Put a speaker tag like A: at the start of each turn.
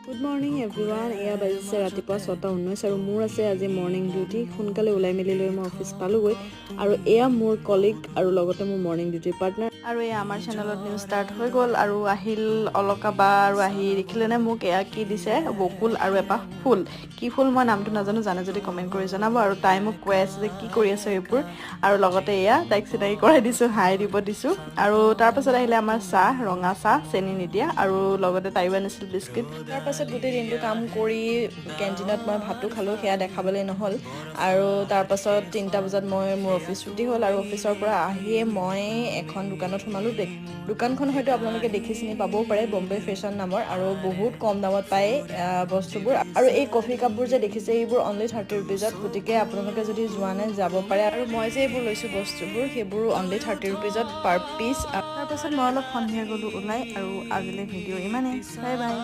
A: Good morning everyone. এয়া বাজিছে ৰাতিপুৱা 6:19 আৰু মোৰ আছে আজি মৰ্ণিং ডিউটি। সোনকালে ওলাই মেলি লৈ মই অফিচ পালোগৈ আৰু এয়া মোৰ কলিগ আৰু লগতে মোৰ মৰ্ণিং ডিউটিৰ পাৰ্টনাৰ। আৰু এয়া আমাৰ চেনেলত নিউজ ষ্টাৰ্ট হৈ গ'ল আৰু আহিল অলকা বা আৰু আহি দেখিলেনে মোক এয়া কি দিছে, বকুল আৰু এপাহ ফুল। কি ফুল মই নামটো নাজানো, জানে যদি কমেণ্ট কৰি জনাব। আৰু তাই মোক কৈ আছে যে কি কৰি আছে এইবোৰ, আৰু লগতে এয়া তাইক চিনাকি কৰাই দিছোঁ, হাই দিব দিছোঁ। আৰু তাৰপাছত আহিলে আমাৰ চাহ, ৰঙা চাহ, চেনি নিদিয়া, আৰু লগতে তাইও আনিছিল বিস্কিট। তাৰপাছত গোটেই দিনটো কাম কৰি কেণ্টিনত মই ভাতো খালোঁ, সেয়া দেখাবলৈ নহ'ল। আৰু তাৰপাছত 3টা বজাত মই মোৰ অফিচ ছুটি হ'ল আৰু অফিচৰ পৰা আহিয়ে মই এখন দোকানত সোমালোঁ। দোকানখন হয়তো আপোনালোকে দেখি চিনি পাবও পাৰে, বম্বে ফেশ্বন নামৰ, আৰু বহুত কম দামত পায় বস্তুবোৰ। আৰু এই কফি কাপবোৰ যে দেখিছে, এইবোৰ অনলি 30 ৰুপিজত, গতিকে আপোনালোকে যদি যোৱা নাই যাব পাৰে। আৰু মই যে এইবোৰ লৈছোঁ বস্তুবোৰ, সেইবোৰো অনলি 30 ৰুপিজত পাৰ পিচ। তাৰপাছত মই অলপ সন্ধিয়া গ'লোঁ ওলাই আৰু আজিলৈ ভিডিঅ' ইমানেই। Bye bye.